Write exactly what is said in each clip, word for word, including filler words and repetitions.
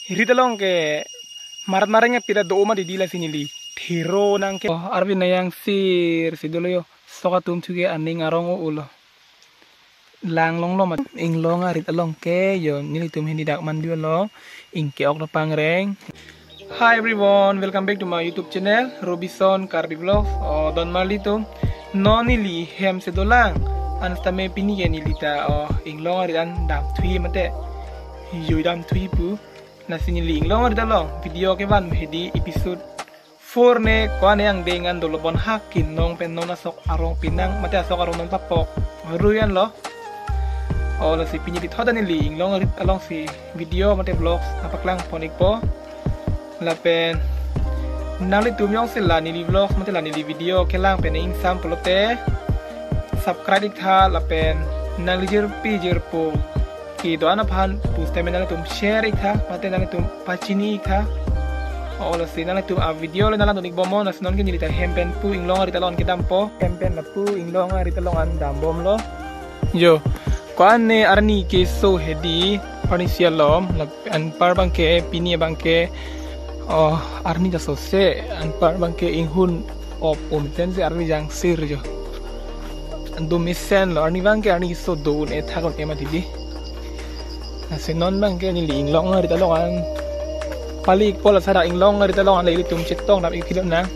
Rit along ke marat mareng apira do ma didi, lasi neli thero nang ke. Oh, arve nang yangsir si dolo yo. Sok atum thu ke aning arong o ulo. Lang longlo mat. Inglong arit along ke yo, nelitum hini dak mandu along ingke-ok do pangreng. Hi everyone, welcome back to my YouTube channel, Robison Karbi Vlogs. Oh, don marli atum, non neli hem si dolang. An setame pini ke neli ta, oh, inglong arit an damthui mate, jui damthui pu. Lasi neli inglong arit along video kevan hedi episode four ne ko-an ne angdeng an dolo, bonhak ke non pen non asok arong pinang mate asok arong non papok rui anlo. Oh, lasi pini di thoda neli inglong arit along si video mate vlogs nangpaklang pon ikpo. Lapen nanglitum jongsi la neli vlogs mate la neli video kelang pen ingsam pulote subscribe iktha, lapen nangli jirpi jirpo kedo-an aphan pusitame nanglitum share iktha mate nanglitum pachini iktha. Oh, lasi nanglitum a video le nanglang dun ikbom non. Lasi non ke neli ta hem pen pu inglong arit along kedampo. Hem pen lapu inglong arit along an dambomlo. Yo, ko-an ne arni keso hedi, arni si alom, lap-, anpar abang ke, pini abang ke, oh, arni ta sose, anpar abang ke inghun op un ten si arve jangsir jo. An do mesenlo, arni abang ke arni keso do un-e thak un-e ma didi. Lasi non abang ke neli inglong arit along an pali ikpo, lasi dak inglong arit along an le ilitum chetong dam ik philip nang.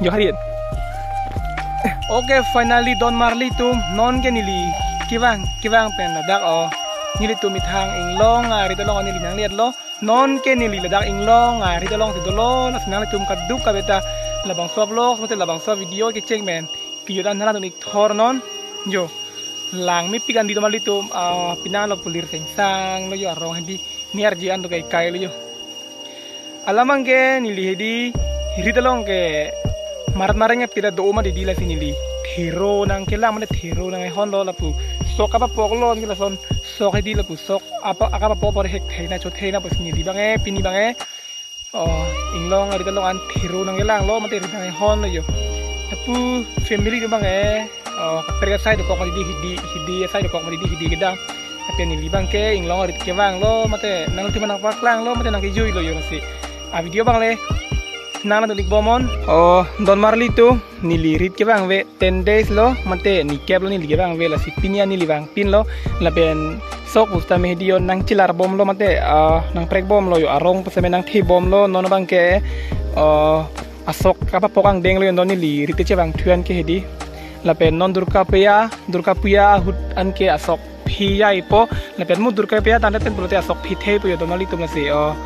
Johar yen. Okay, finally don marli atum, non ke neli kevang, kevang pen ladak, oh, nelitum methang inglong arit along neli nanglietlo. Non ke neli ladak inglong arit along si dolo, lasi nanglitum kaduk kave ta labangso vlog mate labangso video kecheng pen kejut an nanglang dun ik thor non. Jo, lang mepik an di don marli atum, ah, pinanglo pu lir sengsang lo jo, arong hedi niar ji an do kai kai lo jo. Alam abang ke neli hedi rit along ke marat mareng apira do ma didi, lasi neli thero nang kelang mane thero nang ehonlo lapu sok kapapoklo ke lason sok hedi lapu sok apa akapapok apor hek thei na cho thei na pusi neli abang ke pini abang ke, oh, inglong arit along an thero nang kelanglo mate rit nang ehonlo jo. Lapu family atum abang ke, oh, kaprek asai dokok ma didi hedi, hedi asai dokok ma didi hedi kedam. Lapen neli abang ke inglong arit kevanglo mate nanglitum nangpaklanglo mate nangkejuilo jo, lasi a video abang le nanglang dun ikbom non. Oh, don marli atum, neli rit kevang ave ten days lo mate nikep lo neli kevang ave, lasi pini an neli vangpinlo. Lapen sok pusitame hedi yo nangchelar bomlo mate, ah, nangprek bomlo jo, arong pusitame nangthe bomlo, non abang ke, ah, asok kapapok angdeng lo jo, non neli rit chevangthu an ke hedi. Lapen non Durga Puja, Durga Puja ahut an ke asok phi jaipo, lapen mo Durga Puja tangte pen pulote asok phi theipo jo don marli atum, lasi, oh,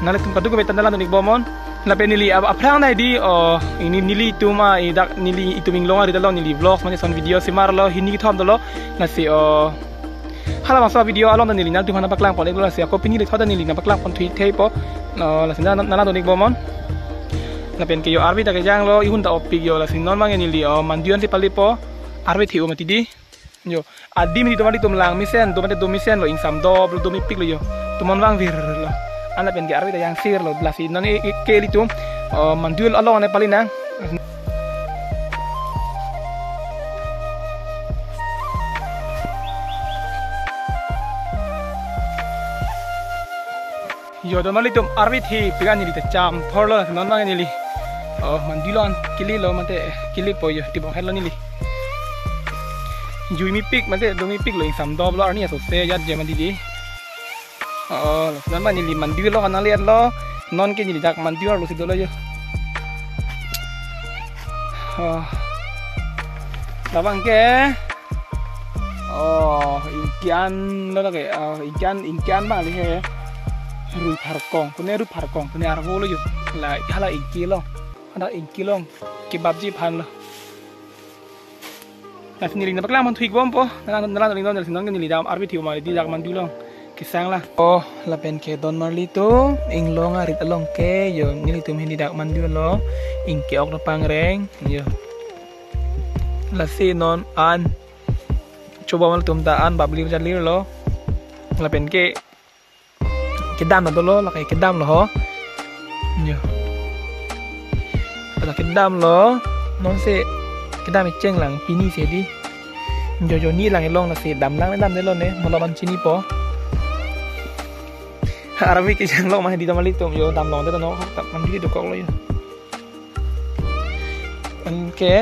nanglitum kaduk kave ta nanglang dun ikbom non. Lapen neli ap-, aphrang nai di, oh, ini nelitum, ah, idak nelitum inglong arit along neli vlogs mane son video si marlo, hini kethom dolo, lasi, oh, halabangso video along ta neli nanglitum aphan nangpaklang pon iklo, lasi ako pini le thoda neli nangpaklang pon thu ik theipo. Oh, lasi nang, nanglang dun ikbom non. Lapen ke jo arve ta kejanglo, inghun ta oppik jo, lasi non abang ke neli, oh, mandu an si palipo, arve the-o ma didi. Jo, adim hedi don marli atum, lang mesen, do mate do mesenlo, ingsam doblo, do mepiklo jo. Tumon vangvirlo. An lapen ke arve ta yangsirlo, lasi non e, e, ke ilitum, oh, mandu along ne pali nang. Jo, don marli atum, arve thepik an neli ta cham thorlo, non abang neli, oh, mandu along an kelilo mate kelipo jo, tibok hetlo neli. Jui mepik mate do mepiklo, ingsam doblo, arni asose jat je ma didi. Oh, non abang neli mandu along an nanglietlo, non ke neli dak mandu arlo si dolo jo. Oh. Labang ke, oh, ingki an lo lake, oh, ingki an, ingki an abang le he. Rui pharkong, pune rui pharkong, pune arvo lo jo. La, hala ingki lo. Ada ingki long, kebab ji aphan lo. Lasi neli nangpaklang pon thu ikbompo, nanglang, nanglang dun iknon, lasi non ke neli dam arve the-o ma didi dak mandu along kesang la. Oh, lapen ke don marli atum, inglong arit along ke, jo, nelitum hini dak mandu along ingke-ok do pangreng, jo. Lasi non an Choba mal tum ta an bablir jalir lo. Lapen ke kedam lo dolo, lake kedam lo ho. Yo. Pada kedam lo. Non si kedam icheng lang pini si di. Jojo ni lang ilong lasi dam lang dam delo ne, malom an chinipo. Arvi kejang lo ma di damali tum yo, dam long delo no, tak mandi dokok lo yo. Anke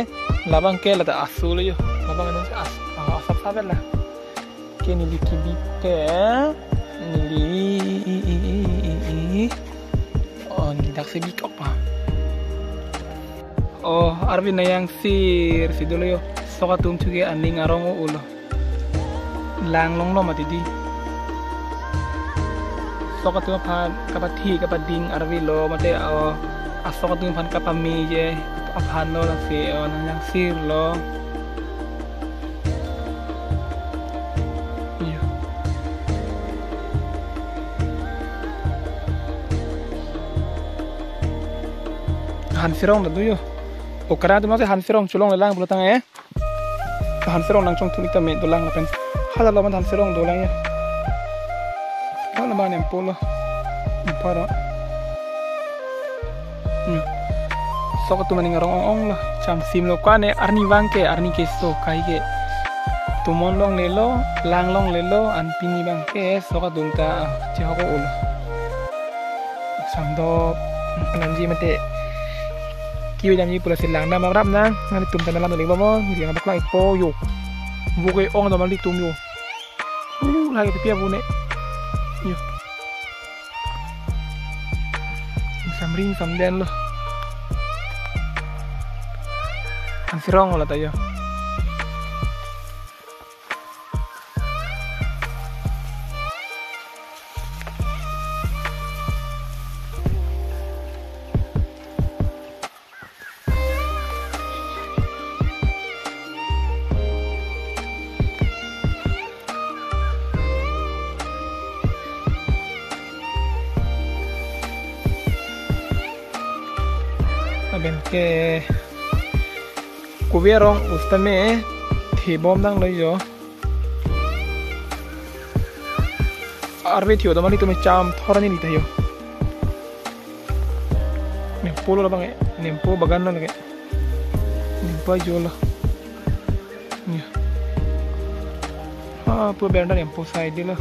labang ke lata asu lo yo. Labang anu as, ah, asap sabel la. Ke neli kebi ke neli, oh, neli dak si bikok pa. Oh, arvi nang yangsir si dolo yo. Sok atum chuke aning arong o ulo. Lang long lo mati di. Sok atum aphan kapathi kapading arvi lo mate, oh, asok atum aphan kapame je aphan lo lasi, oh, nang yangsir lo. Iyo. Hansirong ta do yo. Okra tu mate Hansirong cholong le lang pulo tang eh. Hansirong nangchongthu ik tame dolang lapen. Hala lo man Hansirong dolang ya. Hala lo man nempo lo. Nempo lo. Hmm. Sok atum aning arong ong ong lo. Cham sim lo kane arni vang ke, arni keso kai ke. Tumon longle lo, lang longle lo, an pini vang ke sok atum ta chehok o ulo. Samdo penamji mate. Kiu jamji pulo si lang dam rap nang, nanglitum ta nanglang doli bomon, neli nang baklang ikpo yo. Buke ong dam nanglitum yo. Uh, lagi pipi abu ne. Yo. Samring samden lo. Hansirong lo ta yo. Lapen ke kove arong usta me thebom dang lo yo. Arve thio damali tu me cham thor ani ta yo. Nempo lo labang e, nempo bagan lo lake. Nempo ajo lo. Ni. Ah, pura beranda nempo side lo.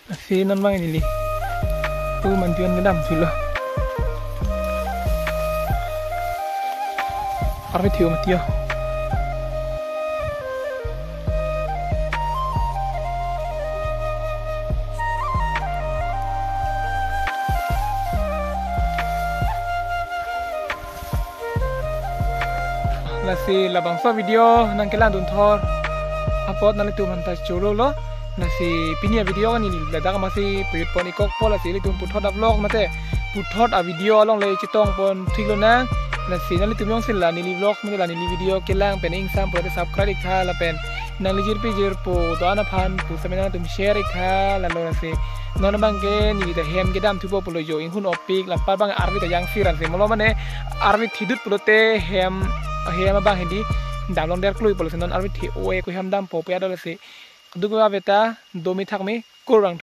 Lasi non bang neli. Tu mantuan kedam sulo. Arve thio mati yo. Lasi labangso video nangkelang dun thor apot nanglitum aphan ta cholo lo. Lasi pini avideo kan neli ladak amatsi pajut pon ikokpo, lasi ilitum puthot avlog mate puthot avideo along le chetong pon thik lonang. Lasi nanglitum jongsi la neli vlog mate la neli video kelang pen ingsam pulote subscribe iktha lapen nangli jirpi jirpo do-an aphan pusitame nangtum share iktha. Lalo lasi non bang ke neli ta hem kedam thupo pulo jo, inghun opik, lapar bang arve ta yangsir ansi molo mane arve thidut pulote hem, hem abang hedi damlong der klui pulo si non arve thi oe ko hem dampo pe adol si. Duk ave ta domi thakmi kurang